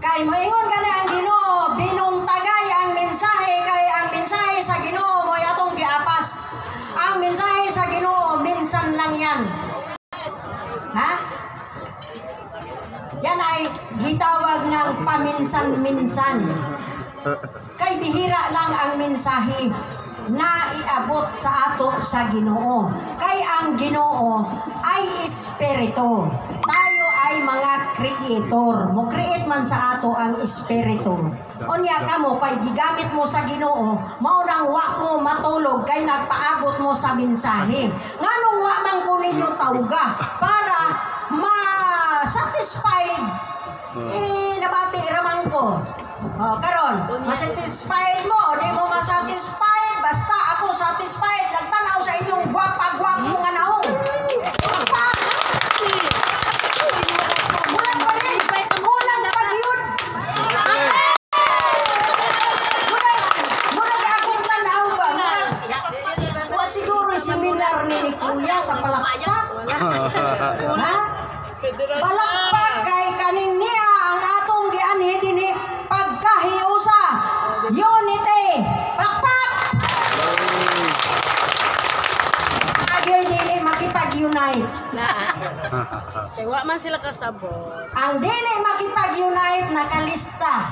Kay moingon gani ang Ginoo, binuntagay ang mensahe, kay ang mensahe sa Ginoo mo'y atong giapas. Ang mensahe sa Ginoo minsan lang yan. Ha? Yan ay gitawag ng paminsan-minsan. Kay bihira lang ang mensahe na iabot sa ato sa Ginoo. Kay ang Ginoo ay espiritu. Tayo ay mga creator. Mo create man sa ato ang espiritu. Unya kamo kay gigamit mo sa Ginoo, mao nang wa mo matulog kay nagpaabot mo sa mensahe. Nganong wa man ko ninyo tawga para ma-satisfied, eh, nabati raman ko. Oh, karon, ma-satisfied mo o di mo ma-satisfied, basta ako satisfied, nagtanaw sa inyong gwapa-gwapo nga naong. Pa! Kulang pa rin. Kulang pa yun. Murag, murag akong tanaw ba? Murag, wa siguro seminar ni Kuya sa palakpak. Ha? Palakpak kay kaning niya ang atong gianhi dinhi pagkahiusa. Unity. Palakpak! Agyoy dili makipag-unite. Na. Kay wa man sila kasabot. Ang dili makipag-unite nakalista.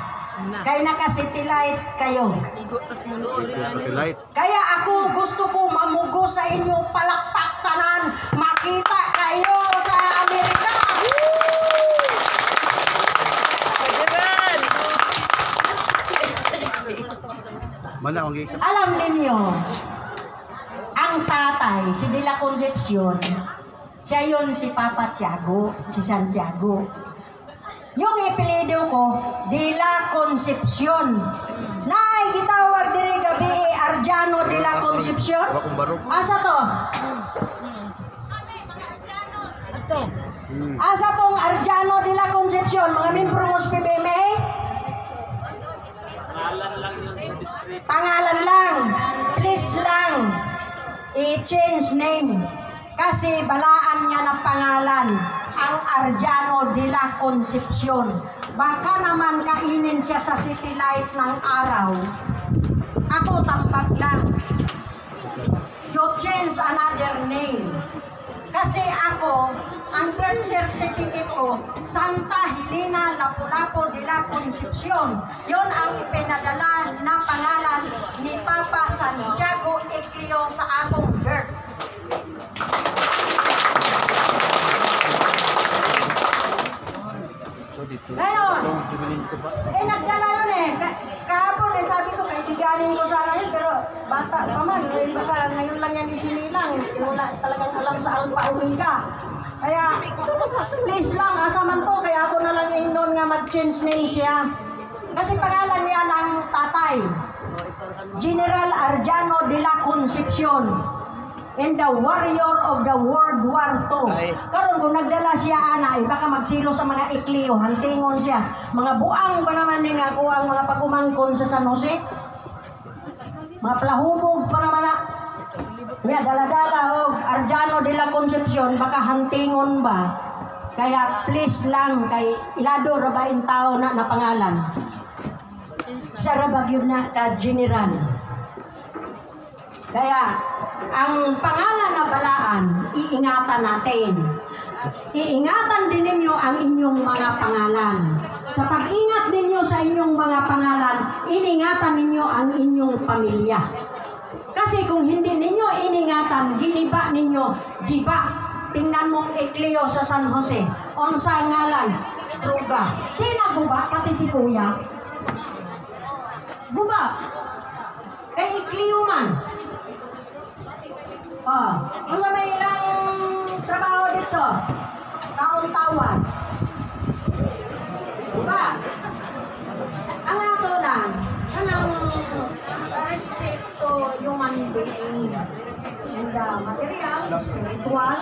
Na. Kay naka-satellite kayo. Igo tas mundo. Satellite. Kaya ako gusto ko mamugo sa inyo, palakpak tanan, makita kayo sa Amerika. Federal. Mana ang gikan. Alam ninyo, ang tatay, si De La Concepcion, siya yun si Papa Tiago, si Santiago. Yung ipilido ko, De La Concepcion. Naay gitawag diri gabi Arjano de la Concepcion. Wa kong barog. Asa to? Ato. Asa tong Arjano de la Concepcion, mga membro mo sa PBMA? Pangalan lang. Please lang. I-change name. Kasi balaan niya ng pangalan ang Arjano de la Concepcion. Baka naman kainin siya sa city light ng araw. Ako tambag lang. You change another name. Kasi ako, ang birth certificate ko, Santa Helena Lapu-Lapu de la Concepcion. Yon ang ipinadala na pangalan ni Papa Santiago Ecleo sa akong birth. Ngayon, eh nagdala yun eh. Kahapon eh sabi ko, kaibiganin ko sana yun, pero bata pa man, eh, baka ngayon lang yan isinilang. Wala talagang alam sa Alpha Omega. Kaya, please lang, asa man to, kaya ako na lang ingnon nga mag-change name siya. Kasi pangalan niya ng tatay, General Arjano de la Concepcion and the warrior of the World War II. Karon kung nagdala siya ana, eh, baka magsilo sa mga Ecleo, hantingon siya. Mga buang pa naman ni nga ako ang mga pag-umangkon sa San Jose. Mga plahubog pa naman na. Ya, dala-dala og Arjano de la Concepcion, baka hantingon ba? Kaya please lang kay ilado ra ba in tao na na pangalan. Sa rabag yun na ka general. Kaya ang pangalan na balaan, iingatan natin. Iingatan din ninyo ang inyong mga pangalan. Sa pag-ingat ninyo sa inyong mga pangalan, iningatan ninyo ang inyong pamilya. Kasi kung hindi ninyo iningatan, giniba ninyo, giba. Tingnan mong Ecleo sa San Jose, unsa ngalan, droga. Di na guba, pati si kuya. Guba. Kay Ecleo man. Oh, unsa may ilang trabaho dito? Taong tawas. Diba? Ang ato lang, kanang respect to human being and material, spiritual,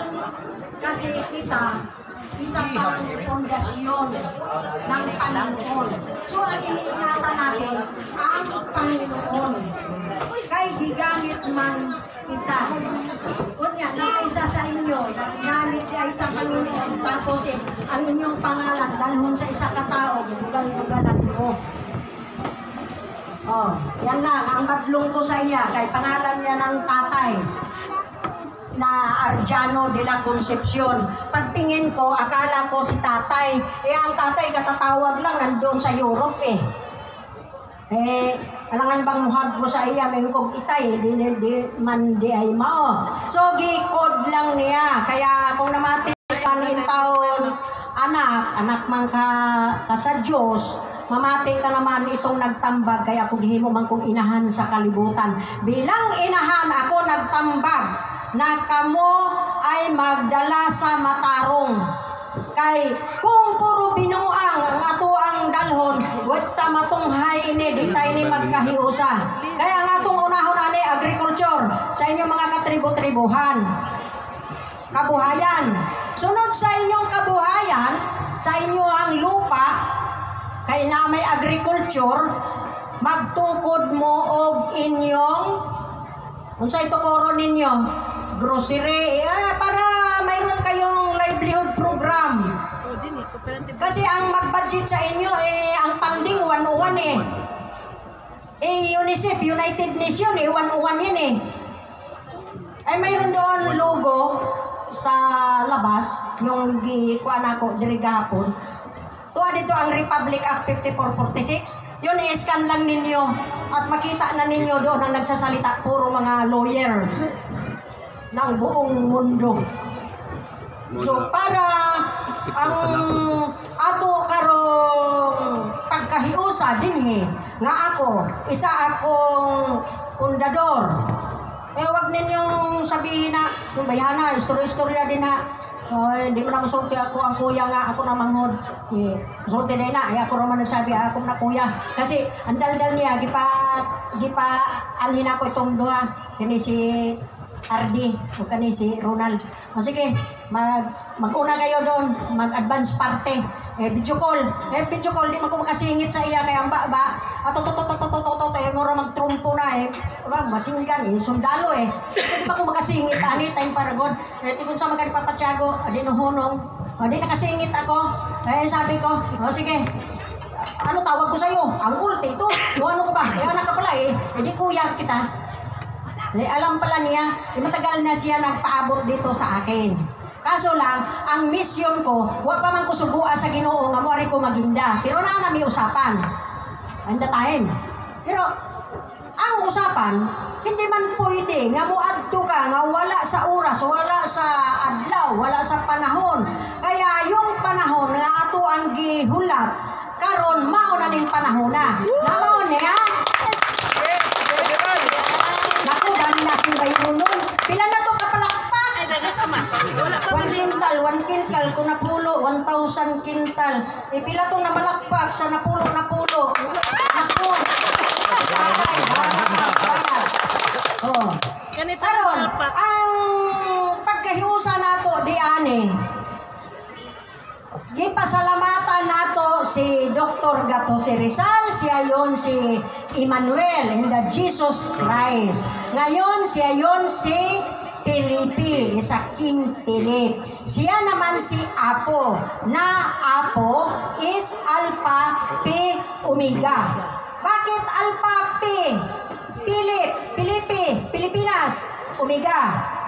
kasi kita isa pang pundasyon ng Panginoon. So, ang iniingatan natin, ang Panginoon. Kay gigamit man kita. Unya, na isa sa inyo na ginamit di ay sa Panginoon, tapos eh, ang inyong pangalan dalhon sa isa ka tao, bugal-bugalan mo. Oh, yan lang ang madlong ko sa iya kay pangalan niya ng tatay na Arjano de la Concepcion. Pagtingin ko, akala ko si tatay. Eh, ang tatay katatawag lang nandun sa Europe eh. Eh, alangan bang muhag ko sa iya, may kog itay, di, di, di man di ay mao. So, gikod lang niya. Kaya kung namati ka in taon, anak, anak man ka, ka sa Diyos, mamati ka naman itong nagtambag, kaya kung gihimo man kong inahan sa kalibutan. Bilang inahan, ako nagtambag, na kamo ay magdala sa matarong. Kay kung puro binuang ang ato ang dalhon, wata matunghay ini, di tayo ni magkahiusa. Kaya ang atong unahon ani agriculture sa inyong mga katribo-tribuhan. Kabuhayan. Sunod sa inyong kabuhayan, sa inyo ang lupa, kay na may agriculture, magtukod mo og inyong unsay tukoro ninyo? Grocery, eh, para mayroon kayong livelihood program. Kasi ang mag-budget sa inyo, eh, ang funding 101 eh. Eh, UNICEF, United Nation, eh, 101 yan eh. Ay, mayroon doon logo sa labas, yung gikuan ako diri gahapon. Tuwa dito ang Republic Act 5446. Yun, i-scan lang ninyo at makita na ninyo doon ang nagsasalita, puro mga lawyers ng buong mundo. So para ang ato karong pagkahiusa dinhi nga ako isa akong pundador. Eh wag ninyong sabihin na kung bayhana istorya-istorya din ha. Oy, di mo na musulti ako ang kuya nga ako na manghod. Eh, musulti din na, eh, ako raman nagsabi ako na kuya. Kasi ang daldal niya gipa gipa alhin ako itong duha kini si RD o kani si Ronald. O sige, mag-una kayo doon, mag-advance party. Eh, video call. Eh, video call, di man ko makasingit sa iya kay ang ba ba. Ato to to to to to to to, eh, mura magtrumpo na eh. Ba, masinggan eh, sundalo eh. Di ba ko makasingit ani time paragon. Eh, tikon sa magani papatyago, adi no hunong. Adi nakasingit ako. Eh, sabi ko, o sige, ano tawag ko sa'yo? Uncle, tito. O ano ka ba? Eh, anak ka pala eh. Eh, di kuya kita. Eh, alam pala niya, eh, matagal na siya nagpaabot dito sa akin. Kaso lang, ang mission ko, wa pa man ko subua sa Ginoo nga moari ko maginda. Pero naa na may usapan. And the time. Pero ang usapan, hindi man pwede nga moadto ka nga wala sa oras, wala sa adlaw, wala sa panahon. Kaya yung panahon nga ato ang gihulat, karon mao na ning panahon na. Na mao niya. Naku, dami na akong bayro nun. Pila na to kapalakpak? Ay, daga ka ma. Wala pa. 1 quintal, 1 quintal, kung napulo, 1,000 quintal. Eh, pila tong namalakpak sa napulo-napulo. Naku. Tatay, bayad. Oh. Ganito Karon, ang palpak. ang pagkahiusa nato di ani, gipasalamatan nato si Dr. Gato si Rizal, siya yon si Emmanuel in the Jesus Christ. Ngayon siya yon si Felipe, isa King Philip. Siya naman si Apo, na Apo is Alpha P Omega. Bakit Alpha P? Philip, Felipe, Pilipinas, Omega.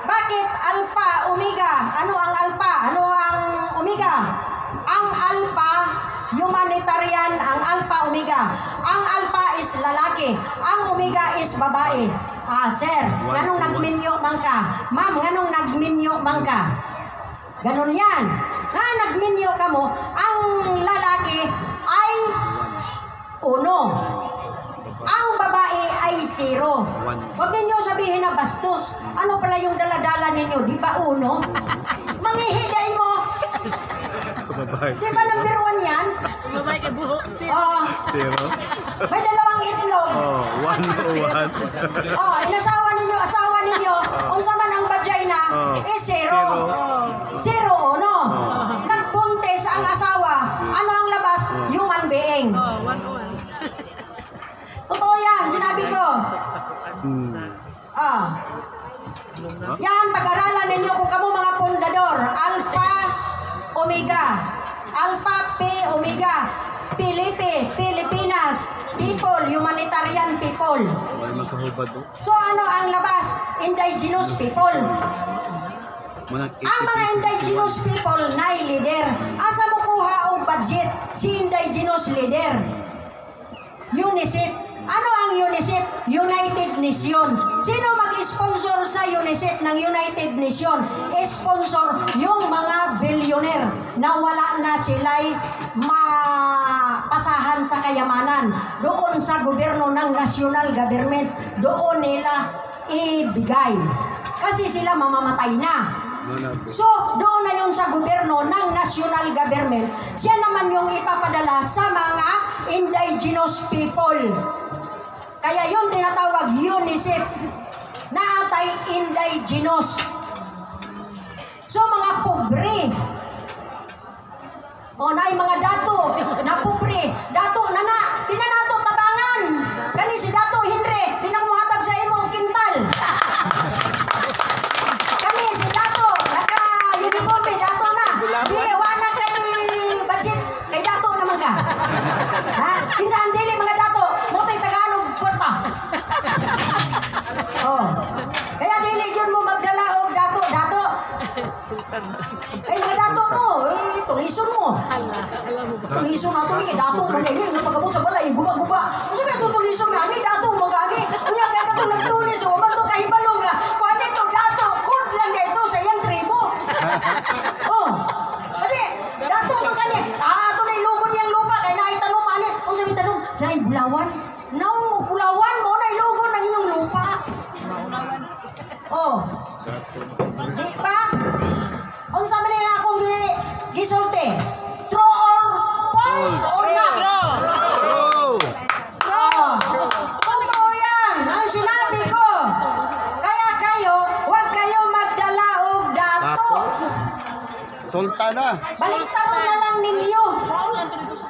Bakit Alpha, Omega? Ano ang Alpha? Ano ang Omega? Ang Alpha, humanitarian, ang Alpha, Omega. Ang Alpha is lalaki, ang Omega is babae. Ah, sir, nganong nagminyo man ka? Ma'am, nganong nagminyo man ka? Ganon yan. Nga nagminyo ka mo, ang lalaki ay uno. Ang babae ay zero. One. Huwag ninyo sabihin na bastos. Ano pala yung daladala ninyo? Di ba uno? Mangihiday mo. Babae. Di ba number one yan? Babae kay buhok. Si Oh, Zero. may dalawang itlog. Oh, one oh one. Oh, inasawa ninyo, asawa ninyo, unsa man ang vagina, Oh. eh zero. Zero, uno. Nagbuntis ang asawa. Ano ang labas? Human being. Oh, one one. Totoo yan, sinabi ko. Hmm. Ah. Yan, pag-aralan. people. Wala magkahubad do. So ano ang labas? Indigenous people. Manag Ang mga indigenous people na leader. Asa mo kuha og budget si indigenous leader? UNICEF. Ano ang UNICEF? United Nation. Sino mag-sponsor sa UNICEF ng United Nation? Sponsor yung mga billionaire na wala na sila'y mapasahan sa kayamanan. Doon sa gobyerno ng national government, doon nila ibigay. Kasi sila mamamatay na. Manag. So, doon na yun sa gobyerno ng national government, siya naman yung ipapadala sa mga indigenous people. Kaya yun tinatawag UNICEF na atay indigenous. So, mga pobre, o naay mga dato na pobre, dato na na, di na nato tabangan. Kani si Dato Henry, di na muhatag sa imo og kintal. Kani si Dato, naka-uniforme, Dato na. Di, wala kay budget, kay Dato naman ka. Ha? Kinsa ang dili mga dato, mo tay tagaan og kwarta. Oh. Kaya dili yun mo magdala og dato, dato. Sultan. Ay mga dato mo, eh, tulison mo. Ala, alam mo ba? Tulison na to ni dato mo na ini pagabot sa balay guba-guba. Unsa ba ito tulison na ni dato mo gani? Unya kay kato nagtulis o man to kahibalo nga. Kuan ito dato kod lang na ito sa iyang tribo. Oh. Adi, dato man kani. Ah, ato na ilugon niyang lupa kay naay tanom ani. Unsa may tanom? Naay bulawan. Naong mo bulawan mo na ilugon ang inyong lupa. Oh. Di ba? Unsa man nga akong gisulti? True or false or not? True! Oh. Totoo yan. Ang sinabi ko. Kaya kayo, huwag kayo magdala og dato. Dato? Sultana. Baliktaron na lang ninyo.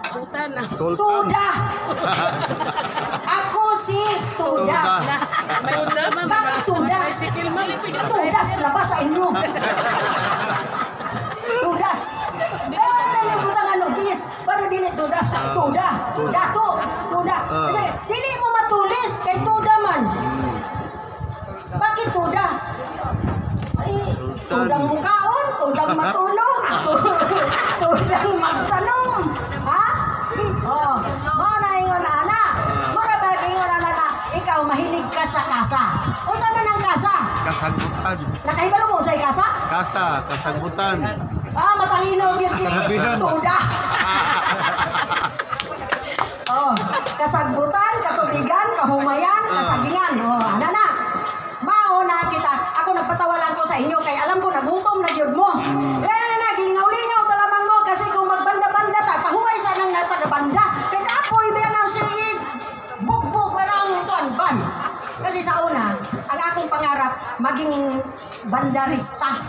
Sultan na. Sultan. Tuda. Ako si Tuda. Tudas. Bakit tuda? Tricycle man. Tudas, labas sa inyo. Tudas. Eh, wala na butang ano, dis. Para dili tudas. Tuda. Tuda. Dato. Tuda. Ah. Dili, dili mo matulis kay tuda man. Bakit tuda? Ay, tudang mukaon, tudang matulog, tudang magtanom. Ha? Oh, mao na ingon ana. Mura ba ingon ana na ikaw mahilig ka sa kasa. Unsa man ang kasa? Kasagbutan. Nakahibalo mo unsay kasa? Kasa, kasagbutan. Ah, matalino gyud si Karabihan. Tuda. Oh, kasagbutan, katubigan, kahumayan, kasagingan. Oh, ana na. Mao na kita. Ako nagpatawa lang ko sa inyo kay alam ko nagutom na gyud mo. Eh na gilingaw-lingaw talamang mo kasi kung magbanda-banda ta, pahuway sa nang natagabanda. Kay kapoy ba nang sige bugbog ang kuan ban. Kasi sa una, ang akong pangarap maging bandarista.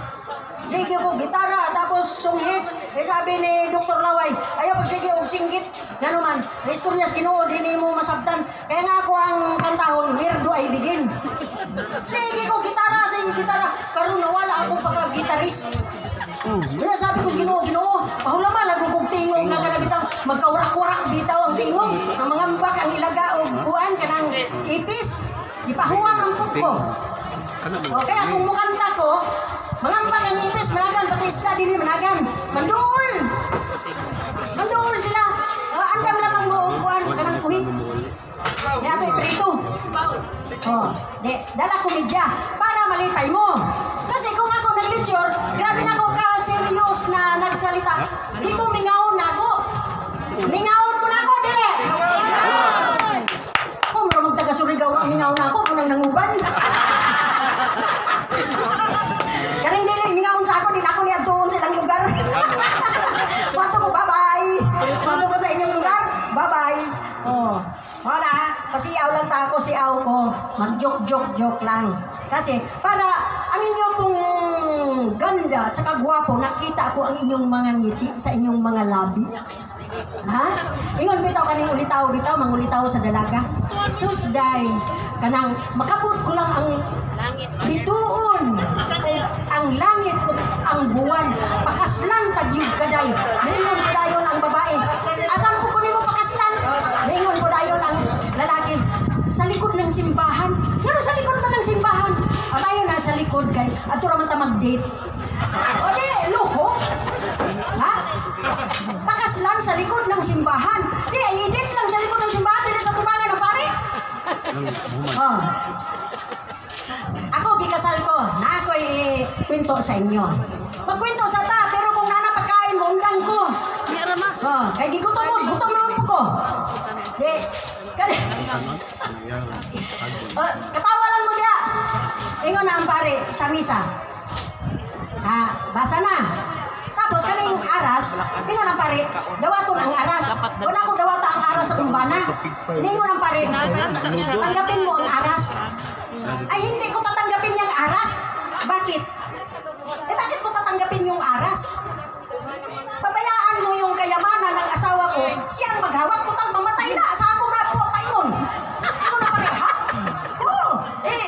Sige ko gitara tapos sunghits. Eh sabi ni Dr. Laway, ayaw pag sige og singgit. Ngano man, ang istorya sa Ginoo di mo masabtan. Kaya nga ako ang kantahon, "Where Do I Begin?" Sige ko gitara, sige gitara. Karon nawala ako pagka-gitaris. Kaya sabi ko sa Ginoo, "Ginoo, pahulama lang kong tingog na kana bitaw, magkaurak-urak bitaw ang tingog, ang mga mbak ang ilaga og kuan kanang ipis, ipahuwang ang put ko." Kana O kaya kung mukanta ko, mangambak ang ipis, managan, pati isda dinhi managan. Manduol! Manduol sila. Ah, andam lamang mo og kuan kanang kuhit. Di ato iprito. Oh, di, dala komedya para malipay mo. Kasi kung ako nag-lecture, grabe na ako ka-serious na nagsalita. Di mo mingawon na ako. Mingawon mo na ako, dili. Kung mura mag taga Surigao ang mingaw na ako, kung nang nanguban. Kaning dili mingawon sa ako, di na ako niya tuon sa ilang lugar. Wato ko, bye-bye. Wato ko sa inyong lugar, bye-bye. Oh. Wala, pasiaw lang ta ako, siaw ko. Mag-joke, joke, joke lang. Kasi, para ang inyong pong ganda at saka gwapo, nakita ko ang inyong mga ngiti sa inyong mga labi. Ha? Ingon bitaw kaning ulitaw bitaw, mangulitaw sa dalaga. Sus day, kanang makabot ko lang ang bituon ug ang langit ug ang buwan. Pakaslan tagyog kaday. Ningon ko dayon ang babae. Asan po ko nimo pakaslan? Ningon ko dayon ang lalaki. Sa likod ng Adto ra man ta mag-date. O di, luho. Ha? Pakaslan sa likod ng simbahan. Di, ang i-date lang sa likod ng simbahan, dili sa tubangan ng pare. Nang human. Oh. Ako, gikasal ko. Na ako'y kwento sa inyo. Magkwento sa ta, pero kung nana pagkain mo, undang ko. Meron ma. Oh, kay gigutom mo, gutom naman po ko. Di, kani, oh, katawa lang mo diya. Ingon na ang pare sa misa. Ha, basa na. Tapos kaning aras, ingon ang pare, dawaton ang aras. Wala ko dawata ang aras sa kumbana. Ningon ang pare, tanggapin mo ang aras. Ay, hindi ko tatanggapin yung aras. Bakit? Eh, bakit ko tatanggapin yung aras? Pabayaan mo yung kayamanan ng asawa ko, siya ang maghawak, total mamatay na, sa ako na po, paingon. Ingon na pare, ha? Oo, eh,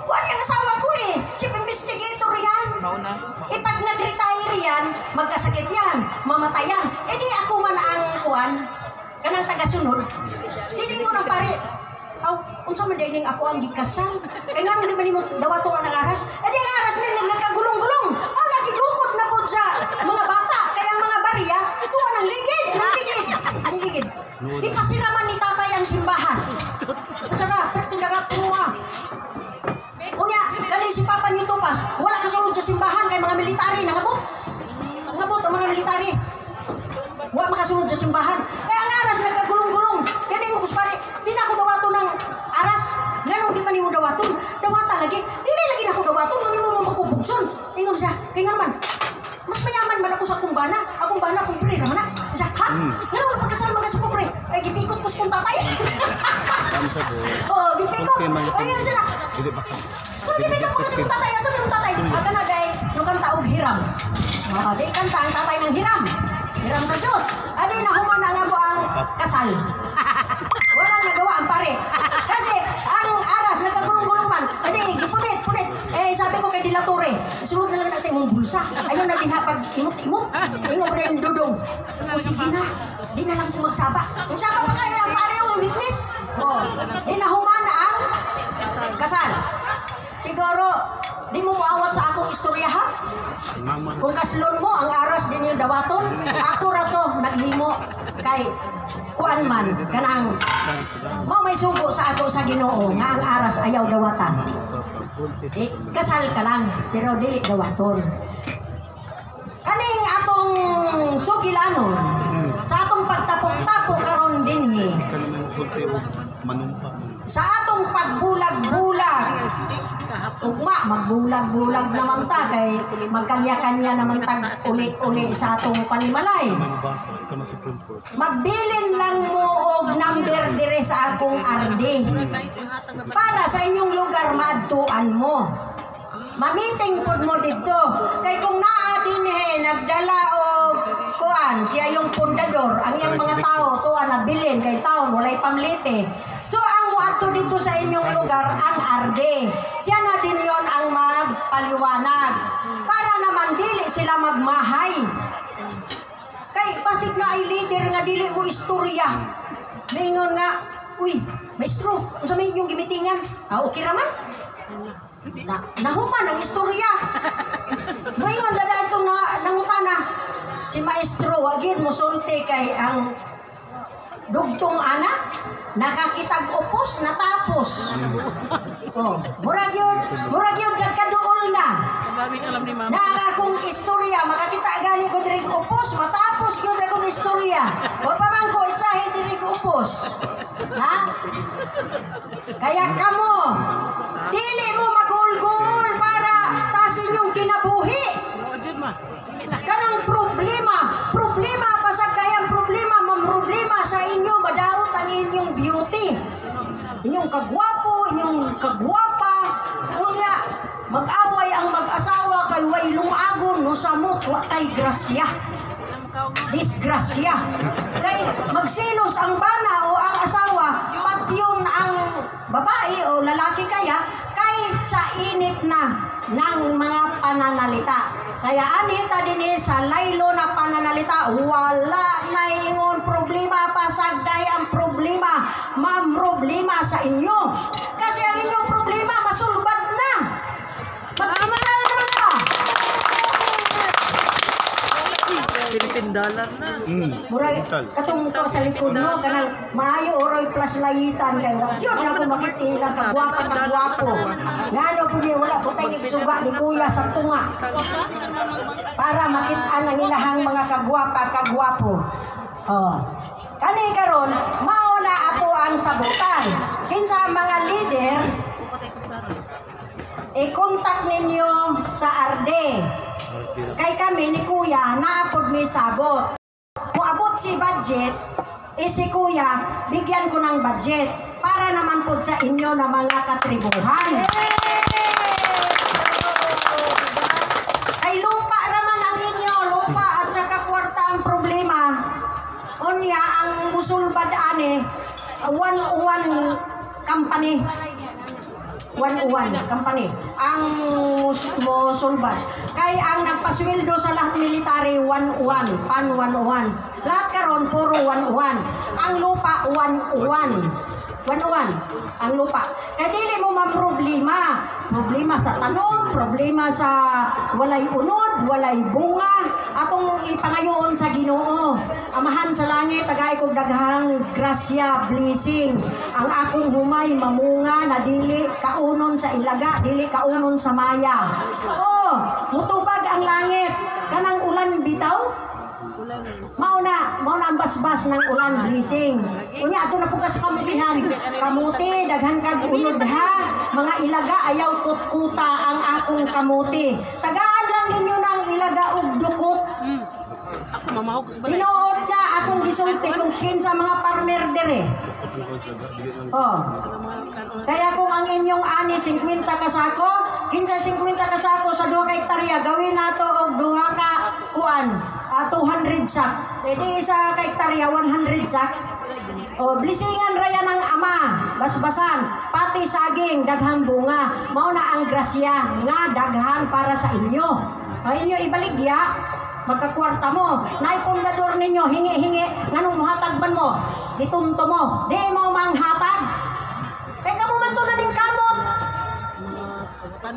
kuwan yung asawa ko eh, chief investigator yan. Eh, pag nag-retire yan, magkasakit yan, mamatay yan. Eh, di ako man ang kuwan, kanang tagasunod. Di di mo ng pare, aw, unsa man diay ning ako ang gikasal. Kay nganong di man nimo dawato ang aras? Eh di ang aras ni nagkagulong-gulong. Ang nagigukod na pud sa mga bata. Kaya ang mga barya, tuwa ng ligid, ng ligid, ng ligid. Di pasiraman ni tatay ang simbahan. Basta na, perti na punuha. Unya, kani si Papa ni Tupas, wala kasulod sa simbahan kay mga military nangabot. Nangabot ang mga military. Wala makasulod sa simbahan. Kaya ang aras nagkagulong-gulong. Kaya di mo kuspari, di na ako dawato ng aras. Nganong di pa nimo dawaton? Dawata lagi. Dili lagi na ako dawaton, ngano mo magpupugson. Ingon siya, kaya nga naman, mas mayaman man ako sa kumbana. Akong bana, pobre raman na. Siya, ha? Ngano pagkasal man ka sa pobre? Ay, gipikot ko sa kong tatay. Oh, gipikot. Ayun siya na. Dili ba ka? Kung gipikot mo kasi kung tatay, asa yung tatay? Aga na dahil, nung kanta og hiram. Oh, di kanta ang tatay ng hiram. Hiram sa Diyos. Adi nahuman na nga mo ang kasal. Walang nagawa ang pare. Kasi ang aras, nagkagulong-gulong man. Adi, gipunit, punit. Eh, sabi ko kay Dilatore, isulod na lang na sa imong bulsa. Ayun na din ha, pag imot-imot. Ingon ko na yung dudong. O sige na, di na lang ko magsaba. Kung saba pa kayo ang pare o witness. Oh, di nahuman na ang kasal. Siguro, di mo muawat sa akong istorya ha? Mama. Kung kaslon mo, ang aras din yung dawaton, ako ra to naghimo kay kuan man kanang mao may sugo sa ako sa Ginoo nga ang aras ayaw dawatan. Di, kasal ka lang pero dili dawaton. Kaning atong sugilanon sa atong pagtapok-tapok karon dinhi Ikaw naman sulti og manumpa. sa atong pagbulag-bulag, ugma magbulag-bulag naman ta kay magkanya-kanya naman tag uli-uli sa atong panimalay. Manubasa, ikaw na Supreme Court. Magbilin lang mo og number dire sa akong RD para sa inyong lugar maadtuan mo. Mamiting pod mo didto kay kung naa dinhi nagdala og kuan siya yung pundador ang iyang mga tao tuwa na bilin kay taon walay pamlite. So ang muadto dito sa inyong lugar ang RD. Siya na din yon ang magpaliwanag para naman dili sila magmahay. Kay basig na ay leader nga dili mo istorya. Mingon nga, uy, maestro, unsa may inyong gimitingan? Ah, okay ra man. Na, nahuman ang istorya. Moingon na itong na, nangutana. Si maestro, wag yun musulti kay ang dugtong anak, nakakitag upos, natapos. Oh, murag yun nagkaduol na. Daming alam ni mama. Na ang akong istorya, makakita gani ko diri upos, matapos yun akong istorya. Wa pa man ko itsahe diri upos. Ha? Kaya kamo, dili mo magulgul para tasin yung kinabuhi. Oo, Jud ma. Dili na. Kanang problema, problema pasag dayang problema, mamroblema sa inyo, madaot ang inyong beauty. Inyong kagwapo, inyong kagwapa. Unya, mag-away ang mag-asawa kay way lungagon no samot wa kay grasya. Disgrasya. Kay magsilos ang bana o ang asawa, patyon ang babae o lalaki kaya kay sa init na ng mga pananalita. Kaya anita dinhi sa laylo na pananalita, wala na ingon problema, pasagday ang problema, mamroblema sa inyo. Kasi ang inyong problema masulbad na. Magkriminal $7 na. Murag Total. katong to sa likod, no, kanang maayo oroy plus layitan kay wa gyud na ko makita ilang kagwapa kagwapo. Ngano pud ni wala pud tay igsuga ni kuya sa tunga para makit-an ang ilahang mga kagwapa kagwapo. Oh. Kani karon mao na ato ang sabutan. Kinsa ang mga leader, i-contact ninyo sa RD. Kay kami ni kuya naapod mi sabot. Kung abot si budget, eh si kuya, bigyan ko ng budget para naman po sa inyo na mga katribuhan. Ay lupa raman ang inyo, lupa at saka kwarta ang problema. Unya ang musulbad ani, one-one company. One-one company ang musulbad. Kay ang nagpasweldo sa lahat military, one-one, pan one-one. Lahat karon puro one-one. Ang lupa one-one. One-one ang lupa. Kay dili mo maproblema. Problema sa tanom, problema sa walay unod, walay bunga. Atong ipangayoon sa Ginoo. Amahan sa langit, tagay kog daghang grasya, blessing. Ang akong humay mamunga na dili kaunon sa ilaga, dili kaunon sa maya. Oh, mutubag ang langit. Kanang ulan bitaw, mao na ang basbas ng ulan, blessing. Unya ato na po ka sa kamutihan. Kamuti, daghan kag unod ha. Mga ilaga, ayaw kutkuta ang akong kamuti. Tagaan lang ninyo ng ilaga og dukot. Ako mamahog sa balay. Tinuod na akong gisulti kung kinsa mga farmer dire. Oh. Kaya kung ang inyong ani 50 ka sako, kinsa 50 ka sako sa 2 ka hektarya, gawin nato og duha ka kuan, 200 sak. Pwede isa ka hektarya 100 sak. O blessingan raya ng Ama, basbasan, pati saging daghang bunga. Mao na ang grasya nga daghan para sa inyo. Ay inyo ibaligya, magkakwarta mo. Naay pundador ninyo, hingi-hingi, nganong muhatag man mo? Gitunto mo, di mo manghatag. Kay kamo man to na ning kamot. Mga kagatan.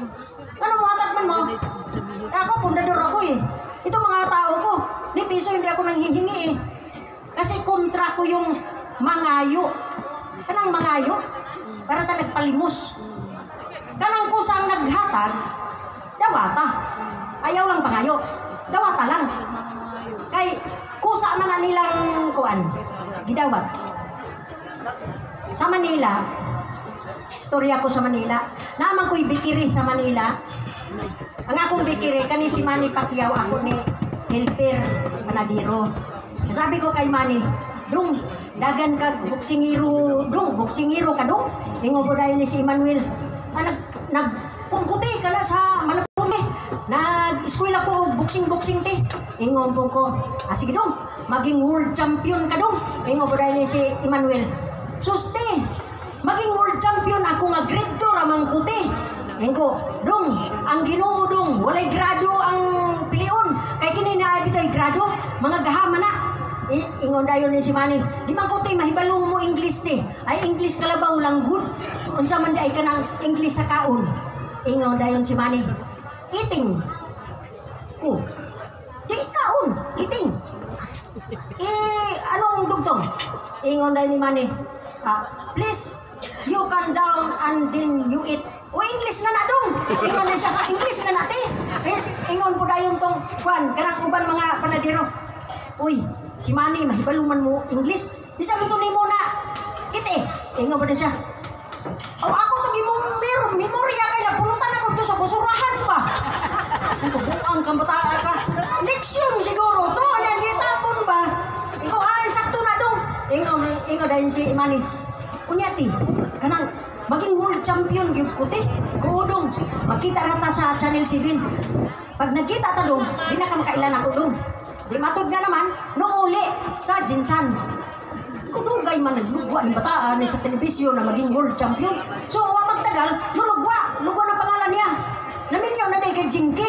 Ano muhatag man mo? Sabihin. Eh, ako, pundador ako eh. Ito mga tao ko. Ni piso hindi ako nanghihingi eh. Kasi kontra ko yung mangayo. Kanang mangayo? Para ta nagpalimos. Kanang kusang naghatag, dawata. Ayaw lang pangayo. Dawata lang. Kay kusa man na nilang kuan, gidawat. Sa Manila, istorya ko sa Manila, naman ko'y bikiri sa Manila. Ang akong bikiri, kani si Manny Pacquiao, ako ni helper, panadiro. Sabi ko kay Manny, "Dong, dagan kag boksingiro, dong, boksingiro ka dong." Ingon ko dayon ni si Emmanuel, nag, nag, kungkuti ka na sa Malabon eh. Nag-eskwela ko og boxing-boxing te. Ingon po ko, "Sige dong, maging world champion ka dong." Ingon po dayon ni si Emmanuel, "Suste, maging world champion ako nga grade 2 ramang kuti." Ingko, "Dong, ang Ginoo dong, walay grado ang pilion. Kay kini na bitoy grado, mga gahama na." Ingon dayon ni si Manny, "Di man ko te mahibalo mo English te. Ay English kalabaw lang good. Unsa man di ay kanang English sa kaon?" Ingon dayon si Manny, "Eating." Oh. Di kaon, eating. Eh, anong dugtong? Ingon dayon ni Manny, "Please, you can down and then you eat." O English na na dong. Ingon na siya, "English na na te." Eh, ingon po dayon tong kwan, kanang uban mga panadero. "Uy, si Manny, mahibalo man mo English. Di sa to nimo na kite." Ingon po na siya. "Oh, ako to gimong memorya kay napulutan ako to sa basurahan ba." Ang kabuang kang bata ka. Leksyon siguro to, ano gitapon ba? Ikaw, sakto na dong. Ingon, ingon dayon si Manny. "Unya ti, kanang maging world champion gyud ko te. Kuudong, magkita ra ta sa Channel 7. Pag nagkita ta dong, di na ka makailan ako dong." Di matud nga naman, nouli sa GenSan. Kudugay man naglugwa ni bataan ni sa telebisyon na maging world champion. So, wa magtagal, nulugwa, lugwa ng pangalan niya. Naminyo na day kay Jinky.